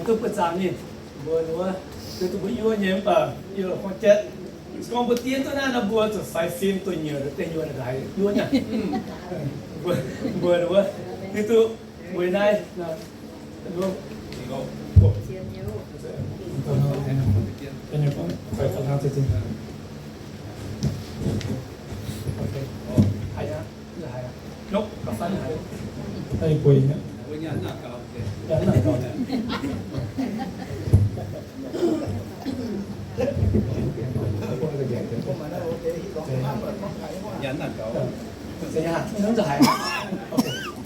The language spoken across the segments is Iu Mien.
Duqv buoqc zaangc ninh, mbuo wuov, duqv duqv mbuo yuov nyei mv baac yie lorqc gorngv jatv. Se gorngv mbuo diev duqv naaiv nor, mbuo zuqc faix fim duqv nyuoz deix nyuoz naaic yuov naaic. Mbuo, mbuo wuov, hiuv duqv mbuo naaiv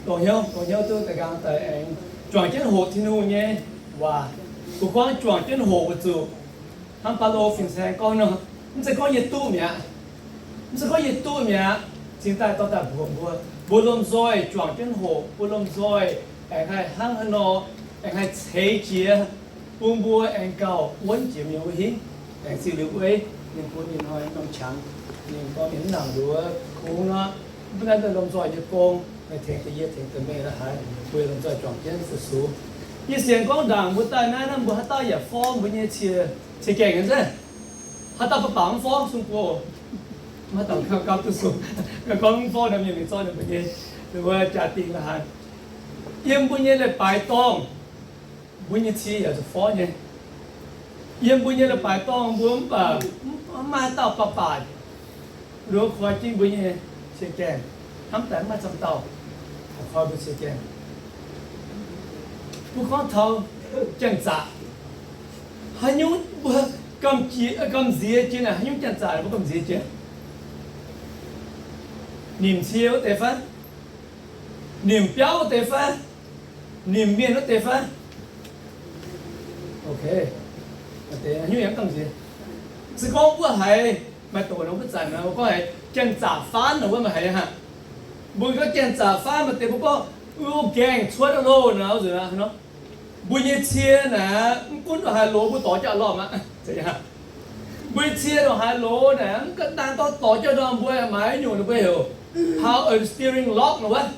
Longc hnyouv, longc hnyouv duqv daaih nqaang daaih aengx juangc jienv hoqc Tin-Hungh nyei waac. Mbuo gorngv juangc jienv hoqc weic zuqc hnangv Baulo fin-saeng gorngv nor, mv zeiz gorngv yie duqv mi'aqv. Mv zeiz gorngv yie duqv mi'aqv. Cingx daaih dorh daaih mbuox mbuo, mbuo lomh nzoih juangc jienv hoqc, mbuo lomh nzoih aengx haih hnangv haaix nor, aengx haih ceix jiez, bun mbuo aengx gauh wuonv jiex mienh wuov hingv, aengx ziux liuz wueiv. Ninh mbuo mienh hnoi norm qangx, ninh gorngv ninh mv nangc nduov kungx nor, mv baac naaiv lomh nzoih nyei gong, meih tengx deix yie, tengx deix meih la'haaix, mbuo lomh nzoih juangc jienv fu-sux. Yie sienx gorngv ndaangc mbuo daaih naaiv, naaiv mbuo haaix dauh yaac forv mbuo nyei cie, cie gaengh nyei nzengc. Haaix dauh baac baac mv forv sung buo, mv haaix dauh gauh duqv sung, gorngv mv forv nor, mienh mingh zorqv ninh mbuo nyei, ninh mbuo jaa-dingh la'haaix. Yiem mbuo nyei leiz-baaix dorngh, mbuo nyei cie yaac zuqc forv nyei. Yiem mbuo nyei leiz-baaix dorngh mbuo mv baac mv maaih haaix dauh baac baac nduov koi jienv mbuo nyei cie gaengh, hnamv daaih mv maaih camv dauh koi mbuo cie gaengh. Mbuo gorngv taux janx-zaqc, haaix nyungc mbuo gamh nziex jiex naaic, haaix nyungc janx-zaqc mbuo gamh nziex jiex? Nimc cie wuov deix fai? Nimc biauv wuov deix fai? Nimc mienh wuov deix fai? Ok, haaix nyungc yaac gamh nziex. Se gorngv mbuo haiz maaih doqc nor, mbuo zanc nor mbuo gorngv haiz janx-zaqc faanv nor, wuov maaih haiz aqv. Mbuo gorngv janx-zaqc faanv maaih deix mbuo gorngv, wuov gaengh cuotv loh nor, nzunc nor, mbuo nyei cie naaic mv gunv ndongc haaix loz mbuo dorh jienv aav lormh aqv. Mbuo nyei cie ndongc haaix loz naaic mv ganh dangh dorh dorh jienv nor, mbuo maaiz nyungc ninh mbuo heuc power steering lock nor wuov.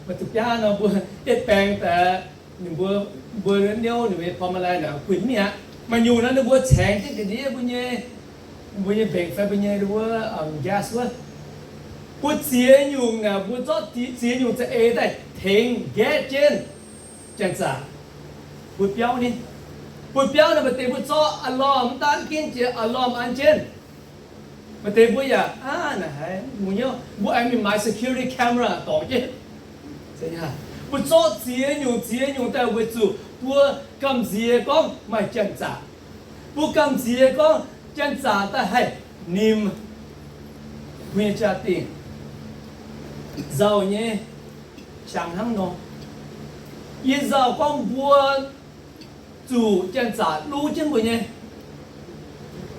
Maaih zuqc biaa nor mbuo yietv baeng daaih, ninh mbuo, mbuo niouv ninh mbuo nyei pom lai naaic guinh mingh aqv. Maaih nyungc nor ninh mbuo caengx jienv ga'ndiev mbuo nyei, mbuo nyei mbengx fai mbuo nyei wuov gas wuov. Mbuo ziex nyungc naaic, mbuo zorqv ziex nyungc za'eix daaih tengx nqaeqv jienv janx-zaqc. Mbuo biauv ni, mbuo biauv naaic maaih deix mbuo zorqv alarm mv daan ginv jiex alarm an jienv. Maaih deix mbuo yaac aav naaic haiz mbuo nyei, mbuo aengx mingh maaiz security camera dorngx jienv. Mbuo zorqv ziex nyungc ziex nyungc daaih weic zuqc mbuo gamh nziex gorngv maaih janx-zaqc. Mbuo gamh nziex gorngv janx-zaqc daaih haih nimc mbuo nyei jaa-dingh. Nzauh nyei qangx hnangv nor. Yie nzauh gorngv mbuo zuqc janx-zaqc luv jienv mbuo nyei.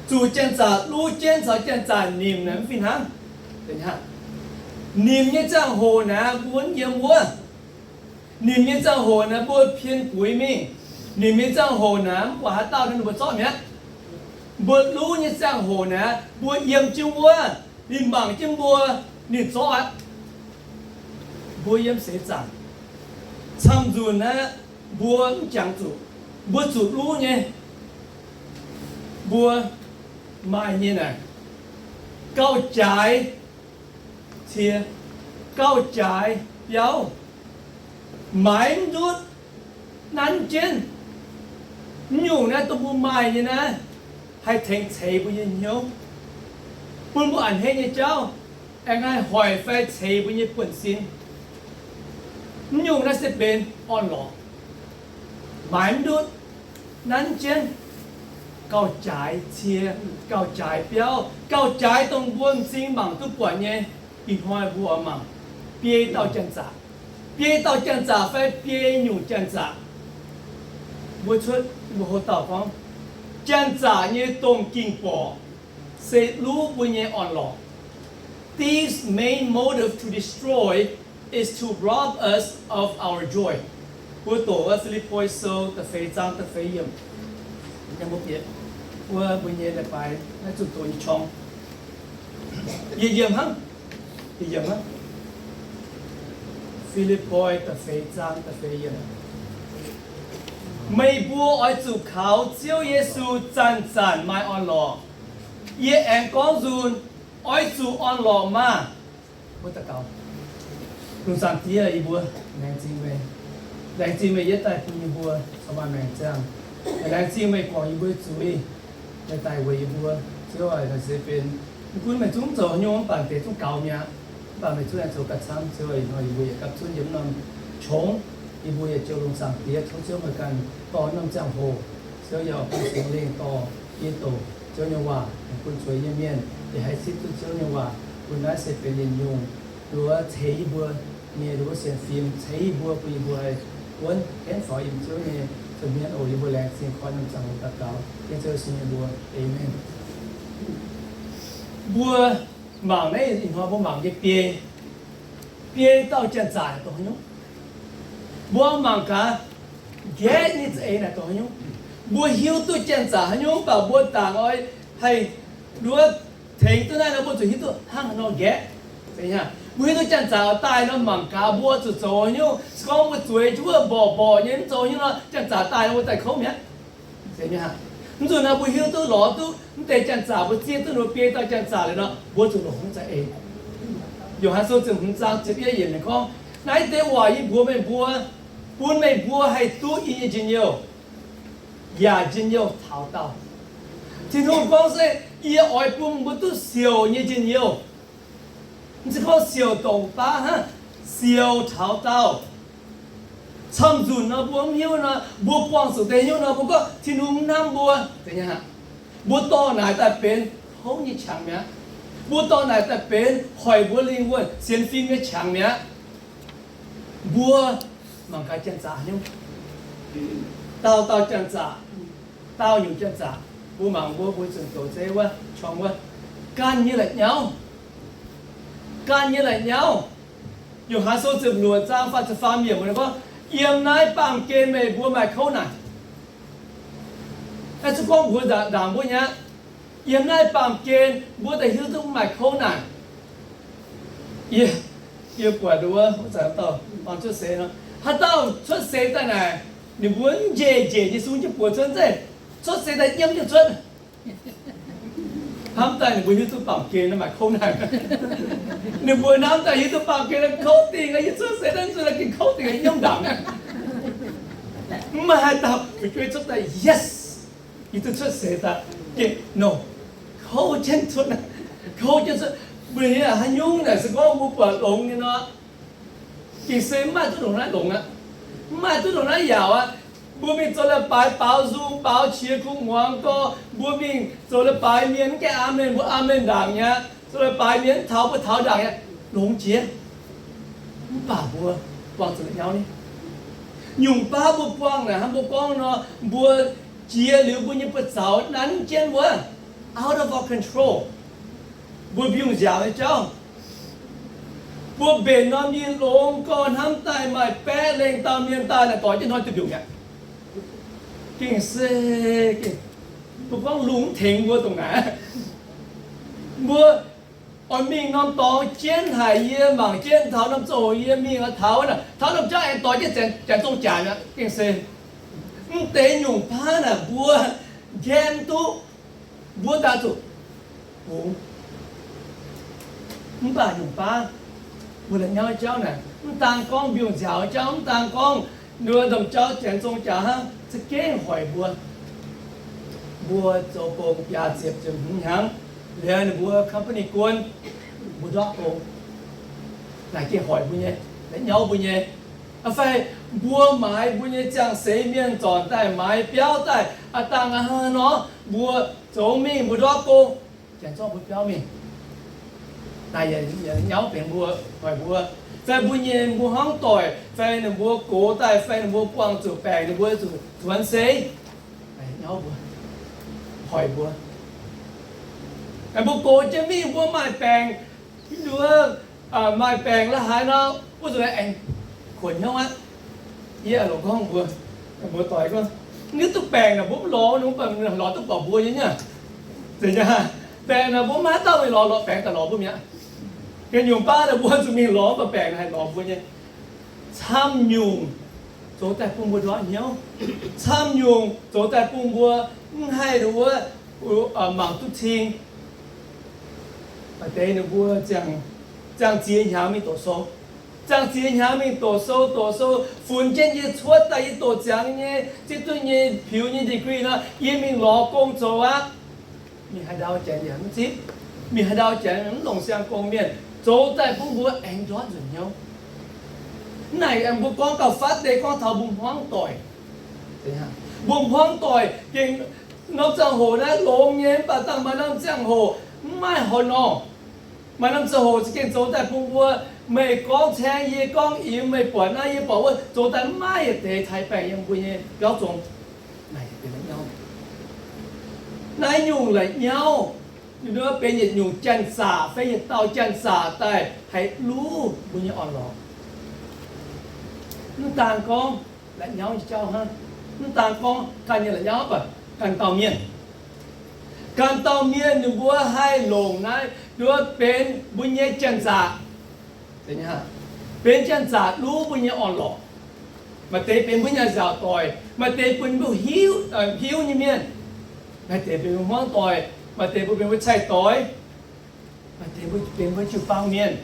Zuqc janx-zaqc luv jienv caux janx-zaqc nimc naaic mv fih hnangv. Nimc nyei ziangh hoc naaic mbuo mv yiem wuov. Nimc nyei ziangh hoc naaic mbuo pien buix mingh. Nimc nyei ziangh hoc naaic mv buatc haaix dauh ninh mbuo zorqv mi'aqv. Mbuo luv nyei ziangh hoc naaic mbuo yiem jienv wuov, ninh mangc jienv mbuo, ninh zorqv aqv. Mbuo yiem seix zaangc camv-nzunc naaic, mbuo mv jangx zuqc, mbuo zuqc luv nyei. Mbuo maaih nyei naaic, gauh jaaix cie, gauh jaaix biauv, maaiz mv ndutv, nanv jienv. Mv nyungc naaiv dongh mbuo maaih nyei naaiv, haih tengx ceix mbuo nyei hnyouv, bun mbuo a'hneiv nyei jauv aengx haih hoic fai ceix mbuo nyei buonv-sin. Mv nyungc naaiv se benx orn-lorqc, maaiz mv ndutv, nanv jienv, gauh jaaix cie, gauh jaaix biauv, gauh jaaix dongh mbuo m'zing mangc duqv buatc nyei. Ih hnoi mbuo mangc biei dauh janx-zaqc, biei dauh janx-zaqc fai biei nyungc janx-zaqc. Mbuo cuotv mbuo hoc dauh gorngv, janx-zaqc nyei domh ging-borqc se luv mbuo nyei orn-lorqc. Thief's main motive to destroy is to rob us of our joy. Mbuo doqc wuov Fi^lipv^poi Sou da'feix zaang da'feix yiemc. Wuov mbuo nyei leiz-baaix naaiv zunh doz nyei qorng. Yie yiem hnangv. Yie yiem hnangv. Fi^lipv^poi da'feix zaang da'feix yiemc. Meih mbuo oix zuqc kaux Ziouv Yesu zanc-zanc maaih orn-lorqc. Yie aengx gorngv nzunc, oix zuqc orn-lorqc maah! Mbuo daux gaux. Lungh zaangc Diex, yie mbuo laengz zingh meih. Laengz zingh meih yietv daaih bun yie mbuo corc maaih maengc ziangh. Laengz zingh meih guangc yie mbuo zuiz, meih daaih weic yie mbuo. Ziouv aac, naaiv se benx mv gunv meih zungv zoux haaix nyungc mv baac deix zungv gaux mi'aqv. Mv baac meih zungv aengx zoux ganh camv. Ziouv aac, ih hnoi yie mbuo yietc gapv zunv yiem norm qongx, yie mbuo yietc jouh lungh zaangc Diex, tov Ziouv meih ganh dorh norm ziangh hoc. Ziouv yaac bun Singx Lingh dorh yie doqc Ziouv nyei waac, bun zueiz nyei mienh yaac haih zipv duqv Ziouv nyei waac, bun naaiv se benx yietc nyungc nduov ceix yie mbuo nyei nduov sienx fim, ceix yie mbuo bun yie mbuo haih wuonv henv faaux yiem Ziouv nyei nza'hmien oc. Yie mbuo laengz zingh koi norm ziangh hoc daux gaux yiem Ziouv Yesu nyei mbuox. Aamen. Mbuo mangc naaiv ih hnoi mbuo mangc nyei biei, biei dauh janx-zaqc dongh haaix nyungc. Mbuo mangc gaax, nqaeqv nyei za'eix naaic dongh haaix nyungc. Mbuo hiuv duqv janx-zaqc haaix nyungc, mv baac mbuo dangc oix haih nduov tengx duqv naaiv nor, mbuo zuqc hiuv duqv hnangv haaix nor nqaeqv. Mbuo hiuv duqv janx-zaqc daaih nor, mangc gaax mbuo zuqc zoux haaix nyungc. Se gorngv mbuo zueiz jienv wuov mborqc mborqc nyei mv zoux haaix nyungc nor, janx-zaqc daaih nor mbuo daaih kouv mi'aqv. Se nyei hnangv, mv zuqc naaiv mbuo hiuv duqv lorz duqv mv deix janx-zaqc, mbuo zieqv duqv ninh mbuo biei dauh janx-zaqc liuz nor, mbuo zuqc longc haaix nyungc za'eix. Yo^han Sou ziepc hmz zaang ziepc yietv yiemc ninh gorngv, naaiv deix waac yie mbuox meih mbuo, bun meih mbuo haih duqv yie nyei njien-youh, yaac njien-youh taux daauh. Tin-Hungh gorngv se, yie oix bun mbuo duqv siouc nyei njien-youh. Mv zeiz gorngv siouc dongc baav hnangv, siouc taux daauh. Camv-nzunc nor mbuo mv hiuv nor, mbuo buangh zuqc deix hnyouv nor, mbuo gorngv Tin-Hungh mv hnamv mbuo. Mbuo dorh naaic daaih benx kouv nyei qangx mi'aqv. Mbuo dorh naaic daaih benx hoic mbuo lingh wuonh sienx fim nyei qangx mi'aqv. Mbuo mangc gaax janx-zaqc nyungc, dauh dauh janx-zaqc, dauh nyungc janx-zaqc, mbuo mangc mbuo, mbuo zuqc doqc zeiv wuov, qorng wuov, ganh nyei la'nyauv, ganh nyei la'nyauv. Yo^han Sou ziepc luoqc zaang faah ziepc faam yiemc gorngv, yiem naaiv baamh gen meih mbuo maaih kouv naanc. Naaiv zuqc gorngv mbuo ndaangc mbuo nyei aqv. Yiem naaiv baamh gen mbuo daaih hiuv duqv maaih kouv naanc. Yie, yie buatc wuov, wuov zanc dauh muangx cuotv seix nor, haaix dauh cuotv seix daaih naaic, ninh mbuo mv njiec njiec nyei sung jienv buoz cuotv zeiv, cuotv seix daaih nyiemv jienv cuotv. Hnamv daaih ninh mbuo hiuv duqv baamh gen maaih kouv naanc. Ninh mbuo hnamv daaih hiuv duqv baamh gen kouv dingh, yie cuotv seix daaih zuqc gengh kouv dingh, nyiemv ndaangc. Mv maaih haaix dauh fu'jueiv cuotv daaih, yes, yie duqv cuotv seix daaih, gengh no, kouv jienv cuotv, kouv jienv cuotv. Mbuo haiz haaix nyungc naaic se gorngv mbuo buatc longx nyei nor, gengh se mv maaih duqv ndongc naaiv longx aqv. Mv maaih duqv ndongc naaiv yaauc aqv. Mbuo mingh zoux leiz-baaix baaux nzung baaux qiex kuv muangx gorx, mbuo mingh zoux leiz-baaix mienh mv gaengh aamen, mbuo aamen ndaangc nyei aqv. Zoux leiz-baaix mienh mv taux, mbuo taux ndaangc nyei aqv. Longx jiex. Mv baac mbuo buangh zuqc la'nyauv ni. Nyungc baav mbuo buangh naaic hnangv mbuo gorngv nor, mbuo jiex liuz mbuo nyei buoz-zaux nanv jienv wuov, out of our control. Mbuo mbiungc nziaauc nyei jauv. Mbuo mbenc norm yinh longx gorx hnamv daaih maaih baeqv lengh dauh mienh daaih naaic doix jienv hnoi duqv mbiungc mi'aqv. Gengh se, gengh, mbuo gorngv lungh mv tengx mbuo dongh naaic. Mbuo oix mingh norm dorngx jienv haic, yie mangc jienv taux norm zong yie mingh taux wuov, taux norm jauv aengx doix jienv janx zong jaax mi'aqv. Gengh se mv deix nyungc baav naaic mbuo nqaeqv mv duqv, mbuo daaih zuqc bungx. Mv baac nyungc baav mbuo la'nyauv jauv naaic, mv daan gorngv mbiungc nziaauc jauv, mv daan gorngv nduov ndomh jauv janx zong jaax hnangv, za'gengh hoic mbuo. Mbuo zoux gong biaa ziepc ziepc hmz hnyangx, liuz ninh mbuo company guon, mbuo ndortv gong. Naaic gengh hoic mbuo nyei, la'nyauv mbuo nyei. Fai mbuo maaiz mbuo nyei ziangh seix mienh zornc daaih, maaiz biauv daaih, aa dangh aa nor, mbuo zoux mingh mbuo ndortv gong, janx zorqv mbuo biauv mingh. Naaic yaac la'nyauv benx mbuo, hoic mbuo. Fai mbuo nyei mbuo hmuangv doic, fai ninh mbuo gox daaih, fai ninh mbuo buangh zuqc baengc, ninh mbuo zuqc zuonx seix, la'nyauv mbuo, hoic mbuo. Mbuo gox jienv mingh mbuo maaih baengc, mbuo maaih baengc la'haaix nor, wuov nzunc aengx kuonx hnyouv aqv. Yie longc gorngv mbuo, mbuo doic gorngv, hiuv duqv baengc naaic mbuo mv lorz, mv baac lorz duqv buatc mbuo nyei nyei. Zeiz nyei, baengc naaic mbuo maiv dauh mingh lorz, lorz baengc daaih lorz mbuo mi'aqv. Gengh nyungc baav naaic mbuo zuqc mingh lorz, mv baac baengc naaic haih lorz mbuo nyei. Camv nyungc zoux daaih bun mbuo ndortv hnyouv. Camv nyungc zoux daaih bun mbuo mv haih nduov wuov mangc duqv cing. Maaih deix ninh mbuo ziangh ziex hnyangx mingh doqc sou, ziangh ziex hnyangx mingh doqc sou, doqc sou, funx jienv yie cuotv daaih yie doqc ziangx nyei, zipv duqv nyei, piux nyei degree nor, yie mingh lorz gong zoux aqv. Mingh haaix ndau janx yaac mv zipv, mingh haaix ndau janx mv longc siang-gong mienh, zoux daaih bun mbuo aengx ndortv nzunc hnyouv. Naaic mbuo gorngv gauh fatv deix gorngv taux mbuo hmuangv doic. Mbuo hmuangv doic gengh norm ziangh hoc naaiv longx nyei, mv baac dangh maaih norm ziangh hoc mv maaih horc nor. Maaih norm ziangh hoc za'gengh zoux daaih bun mbuo, meih gorngv caeng, yie gorngv imx, meih buatc naaiv, yie buatc wuov, zoux daaih mv maaih yietc deix taaix baengh yiem mbuo nyei biauv zong. Naaic benx la'nyauv. Naaiv nyungc la'nyauv, ninh mbuo benx yietc nyungc janx-zaqc fai yietc dauh janx-zaqc daaih haih luv mbuo nyei orn-lorqc. Mv daan gorngv la'nyauv nyei jauv hnangv, mv daan gorngv ganh nyei la'nyauv, mv baac ganh dauh mienh, ganh dauh mienh ninh mbuo haih longc naaiv nduov benx mbuo nyei janx-zaqc, benx janx-zaqc luv mbuo nyei orn-lorqc. Maaih deix benx mbuo nyei nzaauc doic, maaih deix benx mbuo hiuv, hiuv nyei mienh, maaih deix benx mbuo hmuangv doic, maaih deix mbuo benx mbuo cai-doix, maaih deix mbuo benx mbuo jiu-baang mienh.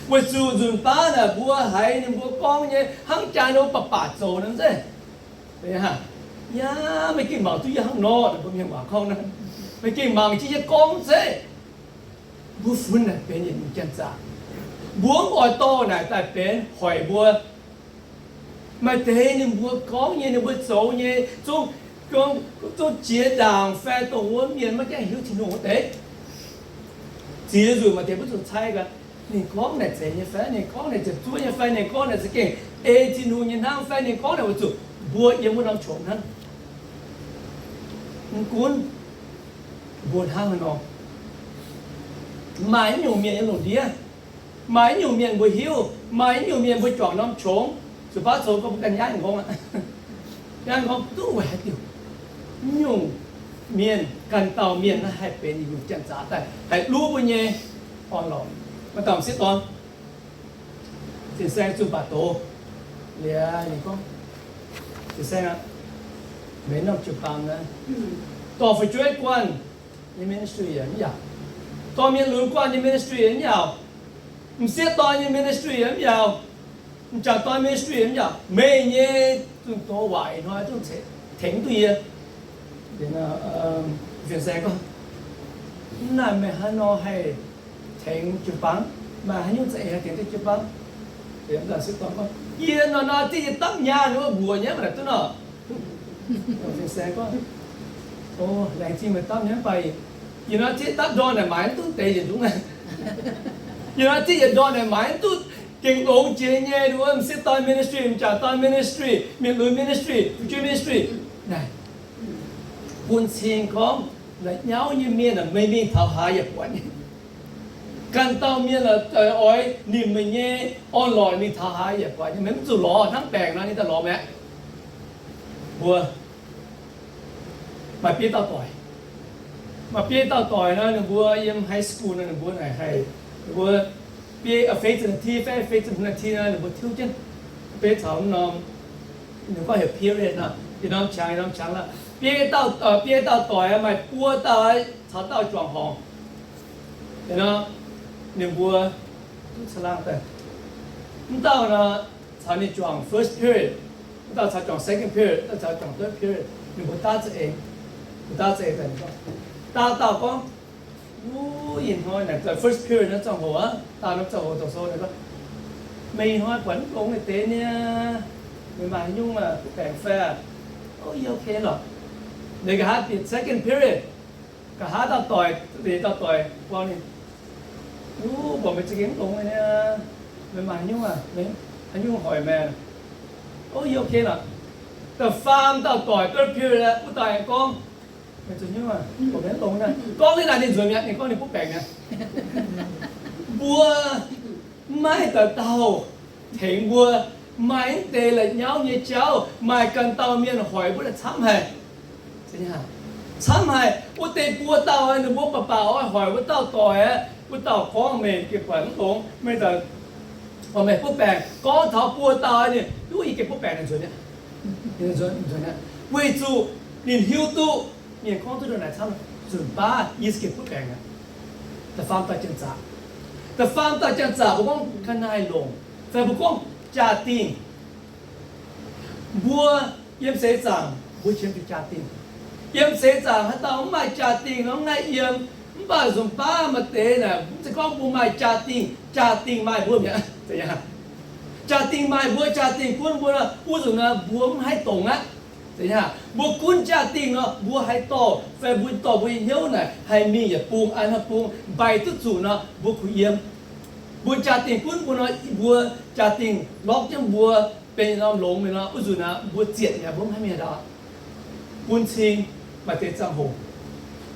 Weic zuqc nzunc baav naaic mbuo haiz ninh mbuo gorngv nyei hnangv jaax ninh mbuo baac baac zoux nor zeiz, yaac meih gengh mangc duqv yie hnangv nor, mbuo mienh waac gorngv nor, meih gengh mangc jienv yie gorngv zeiz. Mbuo funx naaic benx yietc nyungc janx-zaqc. Mbuo mv oix dorh naaic daaih benx hoic mbuo. Maaih deix ninh mbuo gorngv nyei, ninh mbuo zoux nyei, zungv, zungv jiex ndaangc fai dongh wuov mienh maiv gaengh hiuv Tin-Hungh wuov deix. Ziex nzunc maaih deix mbuo zuqc cai gaax, ninh gorngv naaic zeiz nyei fai, ninh gorngv naaic ziepc zuoqv nyei fai, ninh gorngv naaic za'gengh ei Tin-Hungh nyei hnangv fai, ninh gorngv naaic weic zuqc mbuo yiem wuov norm qongx hnangv. Mv gunv mbuo hnangv haaix nor, maaih nyungc mienh yiem lungh ndiev, maaih nyungc mienh mbuo hiuv, maaih nyungc mienh mbuo juangc norm qongx, zuqc baav zoux gorngv mbuo ganh yaangh nqorngv aqv. Yaangh nqorngv duqv weic haaix diuc, nyungc mienh, ganh dauh mienh naaiv haih benx nyungc janx-zaqc daaih haih luv mbuo nyei orn-lorqc. Maaih dauh m'sieqv dorn, fin-saeng zunh baac doz liuz ninh gorngv, fin-saeng aac, meih norm jiu-baang naaiv, dorh fu'jueiv guanh nyei ministry yaac mv yaac, dorh mienh lunx guanh nyei ministry yaac mv yaac, m'sieqv dorn nyei ministry yaac mv yaac, m'jangc dorn ministry yaac mv yaac, meih nyei zunh doz waac ih hnoi zungv tengx duqv yie. Fin-saeng gorngv, mv naaic meih haaix nor haih tengx jiu-baang? Maaih haaix nyungc za'eix haih tengx duqv jiu-baang? Yie nor nor zieqv yie dapv nyaanh wuov mbuoqc nyei mv naaic duqv nor. Fin-saeng gorngv, o, laengz zingh meih dapv nyei mv baac yie nor zieqv dapv ndorn naaic maaiz mv duqv deix yietc ndungv. Yie nor zieqv yietc ndorn naaic maaiz mv duqv gengh longx jiex nyei wuov m'sieqv dorn ministry, m'jangc dorn ministry, mienh lunx ministry, fu'jueiv ministry. Naaic bun cing gorngv la'nyauv nyei mienh aah, meih mingh taux haaix yaac buatc nyei. Ganh dauh mienh aah, oix nimc meih nyei orn-lorqc mingh taux haaix yaac buatc nyei. Meih mv zuqc lorz hnangv baengc nor, ninh daaih lorz mi'aqv. Mbuo maaih bieiv dauh doic, maaih bieiv dauh doic nor, ninh mbuo yiem high school nor, ninh mbuo naaic haih, ninh mbuo bieiv feix ziepc naaiv ti fai feix ziepc naaiv ti nor, ninh mbuo tiuv jienv bieiv caux norm, ninh gorngv heuc period nor, yietc norm qangx yietc norm qangx lorqc. Bieiv dauh, bieiv dauh doic maaih buo dauh caux dauh juangc horngc. Nor, ninh mbuo duqv caangh laangh daaih. Mv dauh nor, caux ninh juangc first period, mv dauh caux juangc second period, mv dauh caux juangc third period. Ninh mbuo daav za'eix, mbuo daav za'eix daaih, ninh gorngv, dauh dauh gorngv, wuov ih hnoi naaic first period naaiv ziangh hoc aqv, dauh norm ziangh hoc doqc sou naaic gorngv, meih ih hnoi buatc mv longx deix niaa, meih maaih haaix nyungc duqv baengc fai? O, yie ok lorqc. Ninh nqa'haav bieqc second period, nqa'haav dauh doic, liuz dauh doic buangh ninh, wuov, buatc meih za'gengh mv longx niaa, meih maaih haaix nyungc aac, haaix nyungc hoic meih? O, yie ok lorqc. Da'faam dauh doic, third period, wuov dauh aengx gorngv, meih zuqc hnyouv aac, buatc meih mv longx naaiv. Gorngv liuz naaic ninh nzuonx mi'aqv, ninh gorngv ninh butv baengc mi'aqv. Mbuo maiv dauh dauh tengx mbuo, maaih mv deix la'nyauv nyei jauv, maaih ganh dauh mienh hoic mbuo camv haic. Camv haic, wuov deix buo dauh ninh mbuo baac baac oix hoic wuov dauh doic aqv. Wuov dauh gorngv meih gengh buatc mv longx, meih daaih Gorngv meih butv baengc, gorngv taux buo dauh ninh, duqv yie gengh butv baengc nzuonx aqv. Weic zuqc ninh hiuv duqv, mienh gorngv duqv ndongc naaic camv, nzunc baav yie se gengh butv baengc aqv. Da'faam dauh janx-zaqc, da'faam dauh janx-zaqc mbuo gorngv ga'naaiv-longc, fai mbuo gorngv jaa-dingh. Mbuo yiem seix zaangc mbuo qiemx zuqc jaa-dingh. Yiem seix zaangc haaix dauh mv maaih jaa-dingh nor mv haih yiem. Mv baac nzunc baav maaih deix naaic, mv zeiz gorngv mbuo maaih jaa-dingh, jaa-dingh maaih mbuo mi'aqv. Jaa-dingh maaih mbuo, jaa-dingh gunv mbuo nor, wuov nzunc nor mbuo mv haih dongz aqv. Mbuo gunv jaa-dingh nor mbuo haaix dorh fai mbuo dorh mbuo nyei hnyouv naaic haih mingh yietc bung an haaix bung mbaih duqv zuqc nor mbuo kuh yiem. Mbuo jaa-dingh gunv mbuo nor, mbuo jaa-dingh lorqc jienv mbuo benx norm longx mingh nor, wuov nzunc naaic mbuo zietc mi'aqv, mbuo mv haih mingh haaix dauh. Bun cing maaih deix ziangh hoc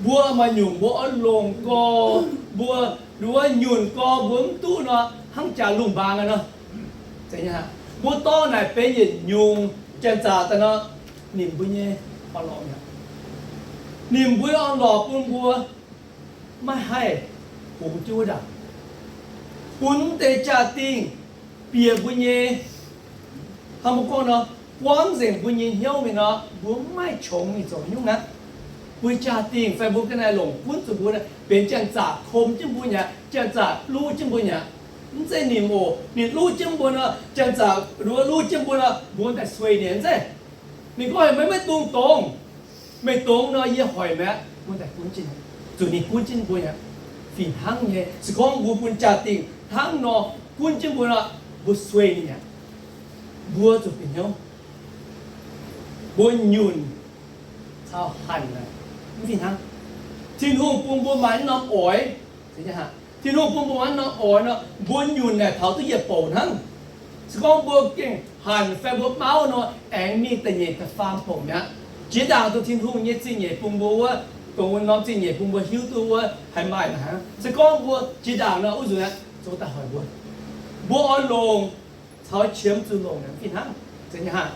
mbuo maaih nyungc mbuo oix longc gorx, mbuo, mbuo nyunc gorx mbuo mv duqv nor hnangv jaax lungh mbaang aqv nor. Mbuo dorh naaic benx yietc nyungc janx-zaqc daaih nor, nimc mbuo nyei orn-lorqc mi'aqv. Nimc mbuo nyei orn-lorqc bun mbuo maiv haih hungx jienv wuov ndaangc. Bun mv deix jaa-dingh bieqc mbuo nyei, hnangv mbuo gorngv nor, buangv nzengc mbuo nyei hnyouv mingh nor, mbuo mv maaih qongx mingh zoux nyungc aqv. Mbuo jaa-dingh fai mbuo ga'naaiv-longc gunv zuqc mbuo naaic benx janx-zaqc kom jienv mbuo mi'aqv, janx-zaqc luv jienv mbuo mi'aqv. Mv zeiz nimc oc. Ninh luv jienv mbuo nor, janx-zaqc luv, luv jienv mbuo nor, mbuo daaih sueih ninh mv zeiz. Ninh gorngv, meih maiv dungx dongz. Meih dongz nor yie hoic meih aqv. Mbuo daaih gunv jienv, zuqc ninh gunv jienv mbuo mi'aqv. Fih hnangv nyei, se gorngv mbuo bun jaa-dingh hnangv nor gunv jienv mbuo nor, mbuo sueih ninh mi'aqv. Mbuo zuqc bieqc hnyouv, mbuo nyunc caux hanc naaic mv fih hnangv. Tin-Hungh bun mbuo maaih norm oix, Tin-Hungh bun mbuo maaih norm oix nor, mbuo nyunc naaic taux duqv yietc bouc hnangv. Se gorngv mbuo gengh hanc fai mbuo mauv nor, aengx mingh da'nyeic da'faam bouc mi'aqv. Jiex ndaangc dongh Tin-Hungh nyei zingh nyeic bun mbuo wuov, dongh wuov norm zingh nyeic bun mbuo hiuv duqv wuov haih maaih naaic hnangv. Se gorngv mbuo jiex ndaangc nor, wuov nzunc aeqv, zoux daaih hoic mbuo. Mbuo oix longc caux qiemx zuqc longc naaic mv fih hnangv. Zeiz nyei haah?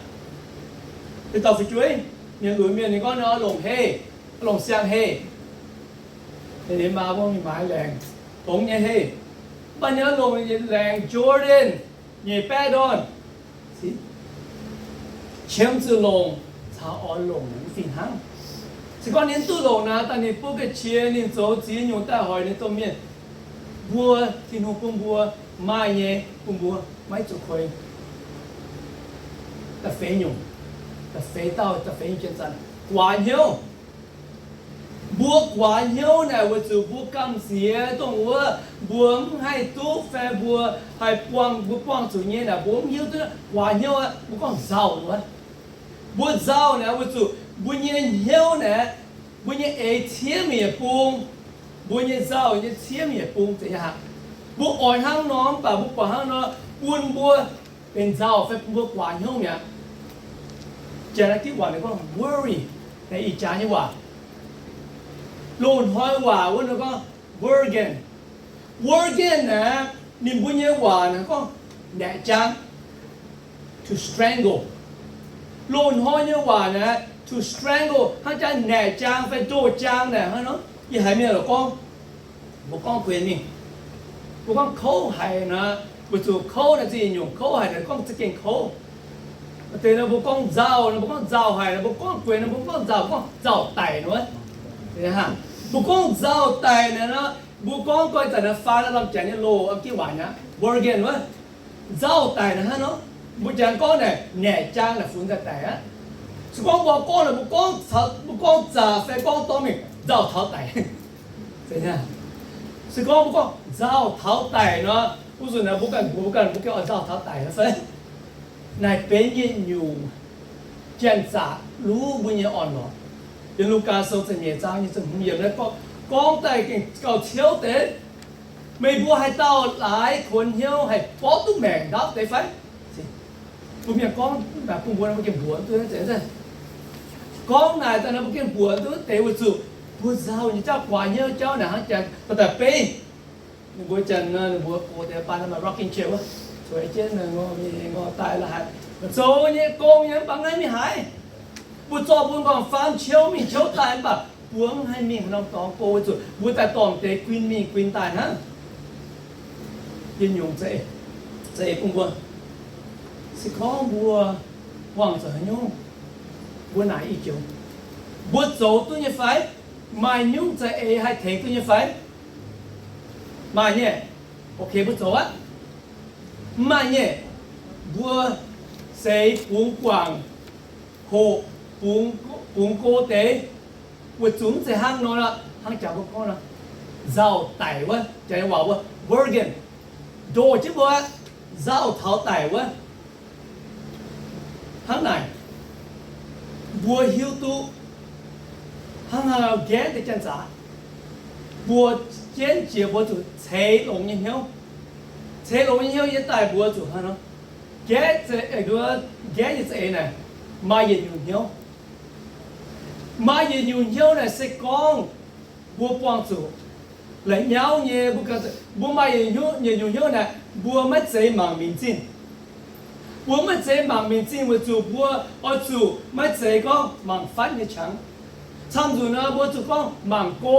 Ninh dauh fu'jueiv, mienh lunx mienh ninh gorngv ninh oix longc heh, oix longc siang-heh. Ninh maa gorngv ninh maaiz laengz, dongz nyei heh. Mv baac ninh oix longc laengz Jordan nyeic baeqv ndorn. Qiemx zuqc longc caux oix longc naaic mv fih hnangv. Se gorngv ninh mv duqv longc naaic, daaih ninh bun ga'qiex ninh zoux ziex nyungc daaih hoic ninh domh mienh. Mbuo, Tin-Hungh bun mbuo maaih nyei, bun mbuo maiv zuqc kuei. Da'feix nyungc, da'feix dauh, da'feix nyungc janx-zaqc, guaax hnyouv. Mbuo guaax hnyouv naaic weic zuqc mbuo gamh nziex dongh wuov mbuo mv haih duqv fai mbuo haih buangh, mbuo buangh zuqc nyei naaic mbuo mv hiuv duqv, guaax hnyouv aqv. Mbuo gorngv nzauh wuov. Mbuo nzauh naaic weic zuqc mbuo nyei hnyouv naaic, mbuo nyei eix ciev mingh yietc bung, mbuo nyei nzauh nyei ciev mingh yietc bung. Zeiz nyei haah? Mbuo oix hnangv nor mv baac mbuo buatc hnangv nor bun mbuo benx nzauh fai bun mbuo guaax hnyouv mi'aqv. Janx naaiv ginv waac ninh gorngv worry, naaiv ih jaax nyei waac. Loz-hnoi waac wuov ninh gorngv worgen. Worgen naaic, ninh mbuo nyei waac naaic gorngv naeqc jaang, to strangle. Loz-hnoi nyei waac naaic to strangle hnangv jaa naeqc jaang fai ndoh jaang naaic hnangv nor. Yie haiz mienh lorqc gorngv, mbuo gorngv guenx mingh, mbuo gorngv kouv haic naaic, weic zuqc kouv naaic zingh nyungc, kouv haic naaic gorngv za'gengh kouv. Maaih deix nor mbuo gorngv nzauh nor, mbuo gorngv nzauh haic nor, mbuo gorngv guenx nor, mbuo gorngv nzauh, mbuo gorngv nzauh daic nor. Mbuo gorngv nzauh daic naaic nor, mbuo gorngv gorx zanc naaic faan naaiv lamh janx nyei loz, ginv waac nyei, worgen wuov. Nzauh daic naaic hnangv nor, mbuo janx gorngv naaic naeqc jaang naaic funx daaih daic aqv. Se gorngv mbuo gorngv naaic, mbuo gorngv, mbuo gorngv zaqc fai gorngv dorngx mingh nzauh taux daic. Se gorngv mbuo gorngv nzauh taux daic nor, wuov nzunc naaic mbuo ganh mbuox mbuo ganh, mbuo gengh oix nzauh taux daic nor fai? Naaic benx yietc nyungc janx-zaqc luv mbuo nyei orn-lorqc. Yiem Lugaa Sou ziepc nyeic zaang nyic ziepc hmz yiemc naaiv gorngv, gorngv daaih gengh gauh ciouv deix. Meih mbuo haaix dauh laaix kuonx hnyouv haih borqv duqv maengc ndaauv deix fai? Bun mienh gorngv naaic bun mbuo, mbuo gengh mbuox duqv deix. Gorngv naaic daaih nor mbuo gengh mbuox duqv deix weic zuqc mbuo nzauh nyei jauv, guaax hnyouv jauv naaic hnangv janx daaih beiv. Ninh mbuo janx, ninh mbuo gox deix baan maaih rocking chair wuov, cueix jienv ngorc mingh ngorc daaih la'haic, zoux nyei gong nyei mv baac maiv mingh haaix. Mbuo zorqv mbuo nqorngv-famv ciouv mingh ciouv daaih mv baac mbuo mv haih mingh haaix norm dorngx go weic zuqc mbuo daaih dorngc deix guin mingh guin daaih hnangv. Yietc nyungc zeiz, Za'eix bun mbuo, se gorngv mbuo buangh zuqc haaix nyungc, mbuo naaic i joux, mbuo zoux duqv nyei fai? Maaih nyungc za'eix haih tengx duqv nyei fai? Maaih nyei. Ok, mbuo zoux aqv. Mv maaih nyei, mbuo seix bungx guangc, hoqc bungx, bungx go deix, weic zuqc mv zeiz hnangv nor, hnangv jaax mbuo gorngv nor, nzauh daic wuov, jaax nyei waac wuov virgin, ndoh jienv mbuo aqv, nzauh taux daic wuov. Hnangv naaic, mbuo hiuv duqv hnangv haaix nor gaengh deix janx-zaqc, mbuo jienv jiex mbuo zuqc ceix longx nyei hnyouv. Ceix longx nyei hnyouv yiem daaih mbuo zuqc hnangv nor, gaengh, gaengh nyei za'eix naaic, maaih yietc nyungc hnyouv. Maaih yietc nyungc hnyouv naaic se gorngv mbuo buangh zuqc la'nyauv nyei, mbuo maaih yietc nyungc hnyouv naaic, mbuo maiv zeiz mangc mingh zinh. Mbuo maiv zeiz mangc mingh zinh weic zuqc mbuo oix zuqc maiv zeiz gorngv mangc fatv nyei qangx. Camv-nzunc nor mbuo zuqc gorngv mangc go